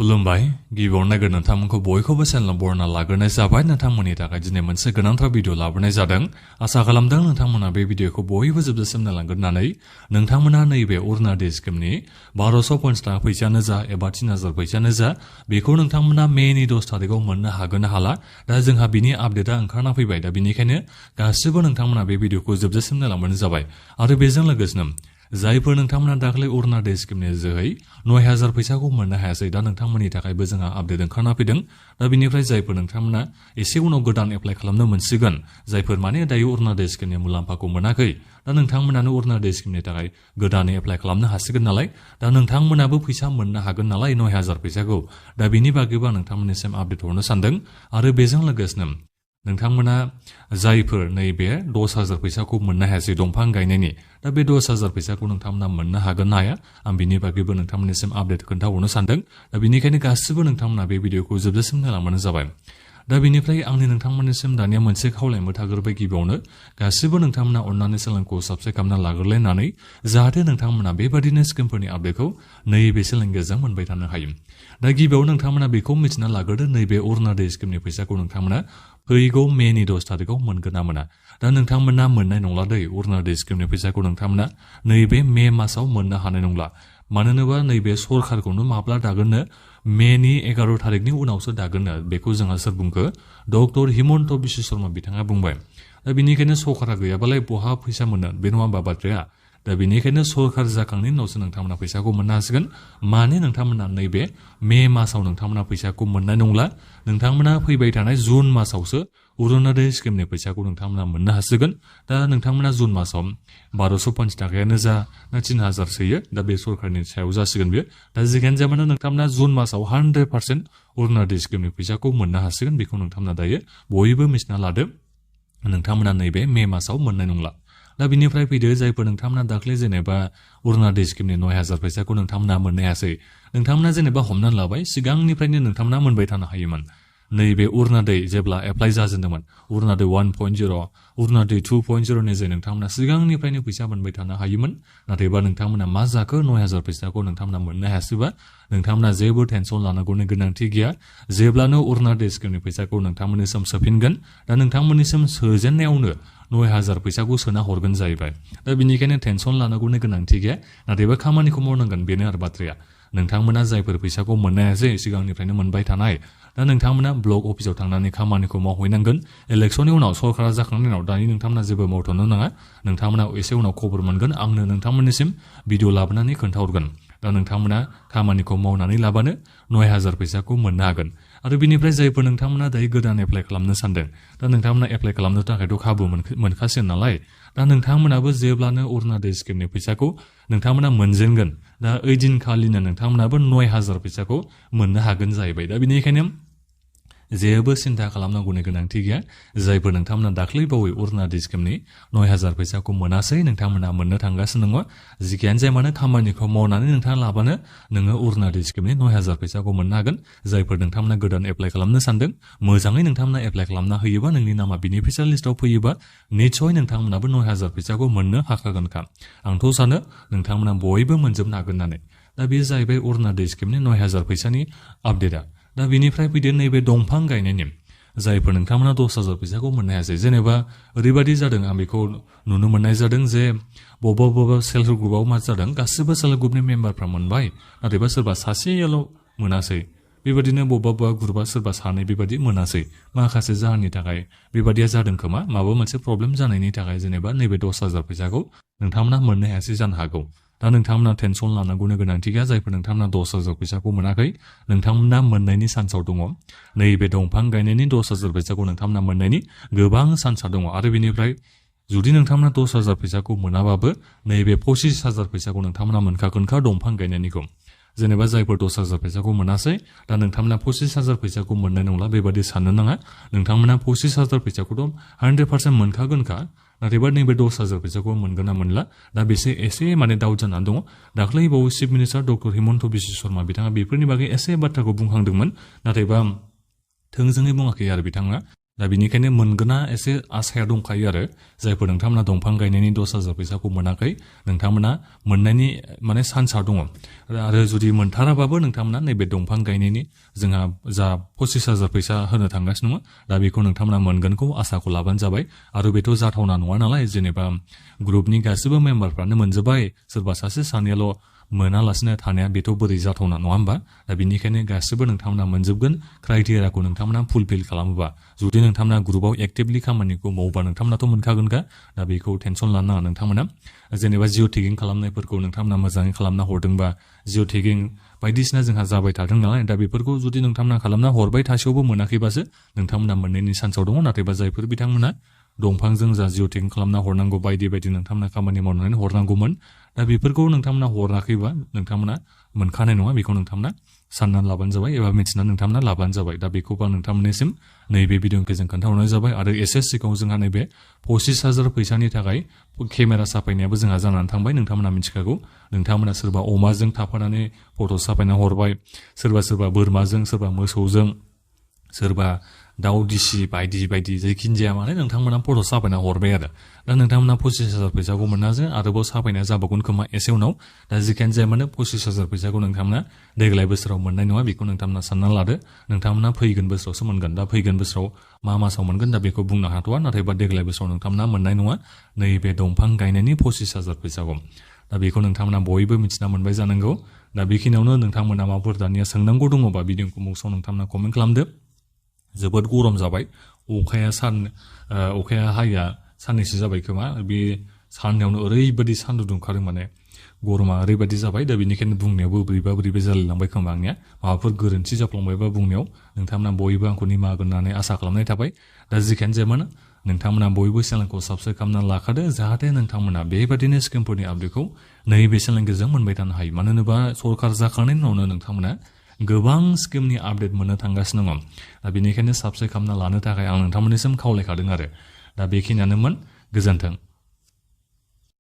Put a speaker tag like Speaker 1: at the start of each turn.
Speaker 1: खुलुमबाय गिबियाव नायगोर नोंथांमोनखौ बयखौबो चेनेलाव बरायना लाग्रोनाय जाबाय नोंथांमोननि थाखाय दिनै मोनसे गोनांथार भिडिअ लाबोनाय जादों आसा खालामदों नोंथांमोना बे भिडिअखौ बयबो जोबजासिम नायलांगोन होननानै नोंथांमोना नैबे अरुणोदय स्किमनि 1250 थाखा फैसायानो जा एबा 3000 फैसायानो जा बेखौ नोंथांमोना मेनि 10 थारिखआव मोननो हागोन हाला दा जोंहा बिनि आपडेटआ ओंखारना फैबाय दा बिनिखायनो गासिबो नोंथांमोना बे भिडिअखौ जोबजासिम नायलांबानो जाबाय आरो बेजों लोगोसेनो जायफोर नोंथांमोना दाख्लै अरुणोदय स्किमनि जोहै 9000 फैसाखौ मोननो हायासै दा नोंथांमोननि थाखायबो जोंहा आपडेट ओंखारना फैदों दा बिनिफ्राय जायफोर नोंथांमोना एसे उनाव गोदान एप्लाइ खालामनो मोनसिगोन जायफोर माने दायो अरुणोदय स्किमनि मुलाम्फाखौ मोनाखै दा नोंथांमोनानो अरुणोदय स्किमनि थाखाय गोदानै एप्लाइ खालामनो हासिगोन नालाय दा नोंथांमोनाबो फैसा मोननो हागोन नालाय 9000 फैसाखौ दा बिनि बागैबो नोंथांमोननिसिम आपडेट हरनो सानदों आरो बेजों लोगोसेनो नोंथांमोना जायफोर नैबे 10000 फैसाखौ मोननो हायासै दंफां गायनायनि दा बे 10000 फैसाखौ नोंथांमोना मोननो हागोन ना हाया आं बिनि बागैबो नोंथांमोननिसिम आपडेट खोन्थाहरनो सानदों दा बिनिखायनो गासिबो नोंथांमोना बे भिडिअखौ जोबजासिम नायलांबानो जाबाय दा बिनिफ्राय आंनि नोंथांमोननिसिम दानिया मोनसे खावलायनोबो थाग्रोबाय गिबियावनो गासिबो नोंथांमोना अननानै चेनेलखौ साबस्क्राइब खालामना लाग्रोलायनानै जाहाथे नोंथांमोना बेबादिनो स्किमफोरनि आपडेटखौ नैबे चेनेलनि गेजेरजों मोनबाय थानो हायो दा गिबियाव नोंथांमोना बेखौ मिथिना लाग्रोदो नैबे अरुणोदय स्किमनि फैसाखौ नोंथांमोना फैगौ मेनि 10 थारिखआव मोनगोन ना मोना दा नोंथांमोना मोननाय नंला दै अरुणोदय स्किमनि फैसाखौ नोंथांमोना नैबे मे मासाव मोननो हानाय नंला मानो होनोबा नैबे सरखारखौनो माब्ला दागोननो मेनि 11 थारिखनि उनावसो दागोननो बेखौ जोंहा सोर बुंखो डक्टर हिमन्त बिश्व शर्मा बिथाङा बुंबाय दा बिनिखायनो सरकारा गैयाबालाय बहा फैसा मोननो बे नङा होमबा बाथ्राया दा बेनिखायनो सरकार जाखांनायनि उनावसो नोंथांमोना फैसाखौ मोननो हासिगोन माने नोंथांमोना नैबे मे मासाव नोंथांमोना फैसाखौ मोननाय नंला नोंथांमोना फैबाय थानाय जुन मासावसो अरुणोदय स्किमनि फैसाखौ नोंथांमोना मोननो हासिगोन दा नोंथांमोना जुन मासाव 1250 थाखायानो जा ना 3000 सोयो दा बे सरकारनि सायाव जासिगोन बेयो दा जिखियानो जाया मानो नोंथांमोना जुन मासाव 100% अरुणोदय स्किमनि फैसाखौ मोननो हासिगोन बेखौ नोंथांमोना दायो बयबो मिथिना लादो नोंथांमोना नैबे मे मासाव मोननाय नंला दा बिनिफ्राय फैदो जायफोर नोंथांमोना दाख्लै जेनेबा अरुणोदय स्किमनि 9000 फैसाखौ नोंथांमोना मोननो हायासै नोंथांमोना जेनेबा हमनानै लाबाय सिगांनिफ्रायनो नोंथांमोना मोनबाय थानो हायोमोन नैबे अरुणोदय जेब्ला एप्लाइ जाजेनदोंमोन अरुणोदय 1.0 अरुणोदय 2.0 नि जे नोंथांमोना सिगांनिफ्रायनो फैसा मोनबाय थानो हायोमोन नाथायबा नोंथांमोना मा जाखो 9000 फैसाखौ नोंथांमोना मोननो हायासैबा नोंथांमोना जेबो टेनसन लानांगौनि गोनांथि गैया जेब्लानो अरुणोदय स्किमनि फैसाखौ नोंथांमोननिसिम सोफिनगोन दा नोंथांमोननिसिम सोजेननायावनो 9000 फैसाखौ सोना हरगोन जाहैबाय दा बिनिखायनो टेनसन लानांगौनि गोनांथि गैया नाथायबा खामानिखौ मावनांगोन बेनो आरो बाथ्राया नोंथांमोना जायफोर फैसाखौ मोननो हायासै सिगांनिफ्रायनो मोनबाय थानाय दा नोंथांमोना ब्लक अफिसाव थांनानै खामानिखौ मावहैनांगोन इलेक्सननि उनाव सरकारा जाखांनायनि उनाव दानि नोंथांमोना जेबो मावथ'नो नाङा नोंथांमोना एसे उनाव खबर मोनगोन आंनो नोंथांमोननिसिम भिडिअ लाबोनानै खोन्थाहरगोन दा नोंथांमोना खामानिखौ मावनानै लाबानो 9000 फैसाखौ मोननो हागोन आरो बिनिफ्राय जायफोर नोंथांमोना दायो गोदान एप्लाइ खालामनो सानदों दा नोंथांमोना एप्लाइ खालामनो थाखायथ' खाबु मोनखासिगोन नालाय दा नोंथांमोनाबो जेब्लानो अरुणोदय स्किमनि फैसाखौ नोंथांमोना मोनजेनगोन दा ओइदिनखालिनो नोंथांमोनाबो 9000 फैसाखौ मोननो हागोन जाहैबाय दा बिनिखायनो जेबो सिन्था खालामनांगौनि गोनांथि गैया जायफोर नोंथांमोना दाख्लै बावै अरुणोदय स्किमनि 9000 फैसाखौ मोनासै नोंथांमोना मोननो थांगासिनो दङ जिखियानो जाया मानो खामानिखौ मावनानै नोंथाङा लाबानो नोङो अरुणोदय स्किमनि 9000 फैसाखौ मोननो हागोन जायफोर नोंथांमोना गोदान एप्लाइ खालामनो सानदों मोजाङै नोंथांमोना एप्लाइ खालामना होयोबा नोंनि नामा बेनिफिसियार लिस्टआव फैयोबा निस्सय नोंथांमोनाबो 9000 फैसाखौ मोननो हाखागोनखा आंथ' सानो नोंथांमोना बयबो मोनजोबनो हागोन होननानै दा बेयो जाहैबाय अरुणोदय स्किमनि 9000 फैसानि आपडेटआ दा बिनिफ्राय फैदो नैबे दंफां गायनायनि जायफोर नोंथांमोना 10000 फैसाखौ मोननो हायासै जेनेबा ओरैबायदि जादों आं बेखौ नुनो मोननाय जादों जे बबेबा सेल्फ हेल्प ग्रुपआव मा जादों गासिबो सेल्फ हेल्प ग्रुपनि मेम्बारफ्रा मोनबाय नाथायबा सोरबा सासेयाल' मोनासै बेबायदिनो बबेबा ग्रुपआ सोरबा सानै बेबायदि मोनासै माखासे जाहोननि थाखाय बेबायदिया जादों खोमा माबा मोनसे प्रब्लेम जानायनि थाखाय जेनेबा नैबे 10000 फैसाखौ नोंथांमोना मोननो हायासै जानो हागौ दा नोंथांमोना टेनसन लानांगौनि गोनांथि गैया जायफोर नोंथांमोना 10000 फैसाखौ मोनाखै नोंथांमोना मोननायनि चान्सआव दङ नैबे दंफां गायनायनि 10000 फैसाखौ नोंथांमोना मोननायनि गोबां चान्सआ दङ आरो बेनिफ्राय जुदि नोंथांमोना 10000 फैसाखौ मोनाबाबो नैबे 25000 फैसाखौ नोंथांमोना मोनखागोनखा दंफां गायनायनिखौ जेनेबा जायफोर 10000 फैसाखौ मोनासै दा नोंथांमोना 25000 फैसाखौ मोननाय नंला बेबायदि साननो नाङा नोंथांमोना 25000 फैसाखौथ' 100% मोनखागोनखा नाथायबा नैबे 10000 फैसाखौ मोनगोन ना मोनला दा बेसे एसे माने दाउट जानानै दङ दाख्लै बावै chief minister doctor Himanta Biswa Sarma बिथाङा बेफोरनि बागै एसे बाथ्राखौ बुंखांदोंमोन नाथायबा थोंजोङै बुङाखै आरो बिथाङा दा बेनिखायनो मोनगोना एसे आसाया दंखायो आरो जायफोर नोंथांमोना दंफां गायनायनि 10,000 फैसाखौ मोनाखै नोंथांमोना मोननायनि माने चान्सआ दङ आरो जुदि मोनथाराबाबो नोंथांमोना नैबे दंफां गायनायनि जोंहा जा 25,000 फैसा होनो थांगासिनो दङ दा बेखौ नोंथांमोना मोनगोनखौ आसाखौ लाबानो जाबाय आरो बेथ' जाथावना नङा नालाय जेनेबा ग्रुपनि गासिबो मेम्बारफ्रानो मोनजोबबाय सोरबा सासे सानैयाल' मोनालासिनो थानाया बेथ' बोरै जाथावना नङा होमबा दा बेनिखायनो गासिबो नोंथांमोना मोनजोबगोन क्राइटेरियाखौ नोंथांमोना फुलफिल खालामोबा जुदि नोंथांमोना ग्रुपआव एक्टिभलि खामानिखौ मावोबा नोंथांमोनाथ' मोनखागोनखा दा बेखौ टेनसन लानो नाङा नोंथांमोना जेनेबा जिअ टेगिं खालामनायफोरखौ नोंथांमोना मोजाङै खालामना हरदोंबा जिअ टेगिं बायदिसिना जोंहा जाबाय थादों नालाय दा बेफोरखौ जुदि नोंथांमोना खालामना हरबाय थासेयावबो मोनाखैबासो नोंथांमोना मोननायनि चान्सआव दङ नाथायबा जायफोर बिथांमोना दंफांजों जा जिअ टेगिं खालामना हरनांगौ बायदि बायदि नोंथांमोना खामानि मावनानै हरनांगौमोन दा बेफोरखौ नोंथांमोना हराखैबा नोंथांमोना मोनखानाय नङा बेखौ नोंथांमोना साननानै लाबानो जाबाय एबा मिथिनानै नोंथांमोना लाबानो जाबाय दा बेखौबो आं नोंथांमोननिसिम नैबे भिडिअखौ जों खोन्थाहरनाय जाबाय आरो एसे सिगाङाव जोंहा नैबे 25,000 फैसानि थाखाय केमेरा साफायनायाबो जोंहा जानानै थांबाय नोंथांमोना मिथिखागौ नोंथांमोना सोरबा अमाजों थाफानानै फट' साफायना हरबाय सोरबा बोरमाजों सोरबा मोसौजों सोरबा दाउ दिसि बायदि बायदि जायखिन जाया माने नोंथांमोना फट' साफायना हरबाय आरो दा नोंथांमोना 25,000 फैसाखौ मोननाजों आरोबाव साफायनाया जाबावगोन खोमा एसे उनाव दा जिखियानो जाया माने 25,000 फैसाखौ नोंथांमोना देग्लाय बोसोराव मोननाय नङा बेखौ नोंथांमोना सानना लादो नोंथांमोना फैगोन बोसोरावसो मोनगोन दा फैगोन बोसोराव मा मासाव मोनगोन दा बेखौ बुंनो हाथ'वा नाथायबा देग्लाय बोसोराव नोंथांमोना मोननाय नङा नैबे दंफां गायनायनि 25,000 फैसाखौ दा बेखौ नोंथांमोना बयबो मिथिना मोनबाय जानांगौ दा बेखिनियावनो नोंथांमोना माबाफोर दानिया सोंनांगौ दङबा भिडिअखौ मुक्सआव नोंथांमोना कमेन्ट खालामदो जोबोद गरम जाबाय अखाया हाया साननैसो जाबाय खोमा बे साननायावनो ओरैबायदि सान्दुं दुंखादों माने गरमा ओरैबायदि जाबाय दा बेनिखायनो बुंनायावबो बोरैबा जालायलांबाय खोमा आंनिया माबाफोर गोरोन्थि जाफ्लांबायबा बुंनायाव नोंथांमोना बयबो आंखौ निमाहा होगोन होननानै आसा खालामनाय थाबाय दा जिखियानो जाया मानो नोंथांमोना बयबो चेनेलखौ साबस्क्राइब खालामनानै लाखादो जाहाथे नोंथांमोना बेबायदिनो स्किमफोरनि आपडेटखौ नैबे चेनेलनि गेजेरजों मोनबाय थानो हायो मानो होनोबा सरकार जाखांनायनि उनावनो नोंथांमोना गोबां स्किमनि आपडेट मोननो थांगासिनो दङ दा बेनिखायनो साबस्क्राइब खालामना लानो थाखाय आं नोंथांमोननिसिम खावलायखादों आरो दा बेखिनियानोमोन गोजोन्थों